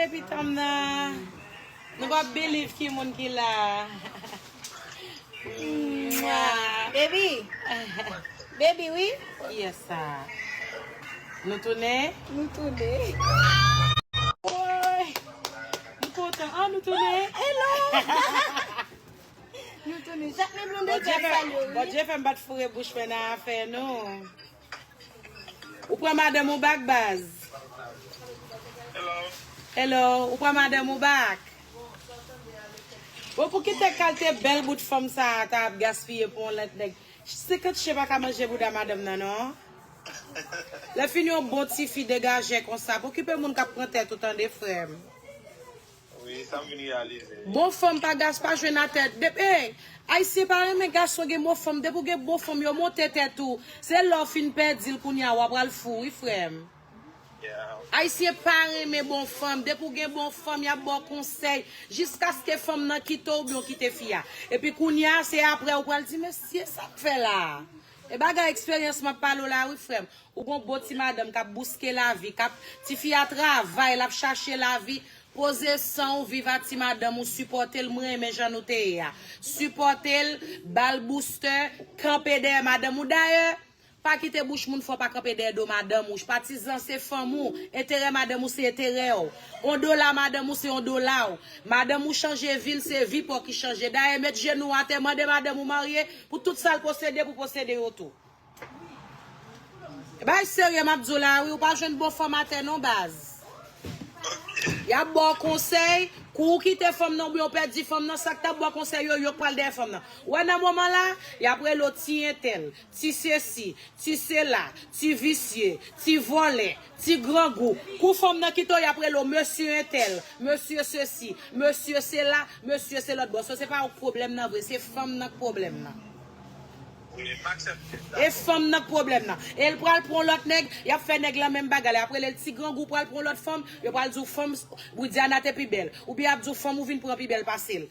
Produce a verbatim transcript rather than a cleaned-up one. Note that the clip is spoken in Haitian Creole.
Epi tanm nan, nou p ap believe ki moun ki la. Mwa. Baby. Baby, wi. Yes, sa. Nou tounen? Nou tounen. Woy. M kontan. Ah, nou tounen. Hello. Nou tounen. Jacqueline Blondedy ap salye w, wi. Bondye fè m pa t foure bouch mwen nan afè nou. Ou pran madanm ou back, baz? Hello, ou pran madanm ou back? Bon, pou ki te kalte bèl bout fanm sa a ta ap gaspiye pou yon lòt nèg? Senkant chen pa ka manje bouda madanm nan, non. Lè fini yon bon tifi degaje konsa, pou okipe moun k ap pran tèt ou, tande, frè m. Wi, sa m vin reyalize. Bon fanm pa gas pa jwenn atè. Depi, ey, Ayisyen pa renmen gason gen bon fanm. Depi w gen bon fanm, yo monte tèt ou. Se lè w fin pèdi l kounye a, w ap pral fou, wi, frè m. Yeah. Ayisyen pa renmen bon fanm. Depi w gen bon fanm, y ap ba w konsèy. Jiskaske fanm nan kite w oubyen w kite fi a. Epi kounye a, se apre ou pral di, "Mesye, sa m fè la a?" E bagay eksperyans m ap pale w la, wi, frè m. Ou gon bon ti madanm k ap bouske lavi, k ap, tifi a travay, l ap chache lavi, poze san w, viv a ti madanm ou, sipòte l, m renmen jan nou te ye a. Sipòte l, ba l boustè, kanpe dèyè madanm ou. Dayè, pa kite bouch moun fè w pa kanpe dèyè do madanm ou. Patizan se fanm ou, enterè madanm ou se enterè w. On dola madanm ou se on dola w. Madanm ou chanje vi l, se vi pa w ki chanje. Dayè, met jenou w atè, mande madanm ou marye pou tout sa l posede, pou posede yo tou. Bay serye m ap di w la, wi, ou pa jwenn bon fanm atè non, baz. Y ap ba w konsèy, kou w kite fanm nan oubyen w pèdi fanm nan, sa k t ap ba w konsèy yo, yo k pral dèyè fanm nan. Ou wè nan moman la, y ap rele w ti entèl, ti sesi, ti sela, ti visye, ti vòlè, ti grangou. Kou fanm nan kite w, y ap rele w mesye entèl, mesye sesi, mesye sela, mesye se lòt bò. So, se pa ou k pwoblèm nan vre, se fanm nan k pwoblèm nan. E fanm nan k pwoblèm nan. E l pral pran lòt nèg, y ap fè nèg lan menm bagay la. Y ap rele l ti grangou, pral pran lòt fanm, yo pral di w fanm Widiana te pi bèl. Oubyen y ap di w fanm ou vin pran pi bèl pase l.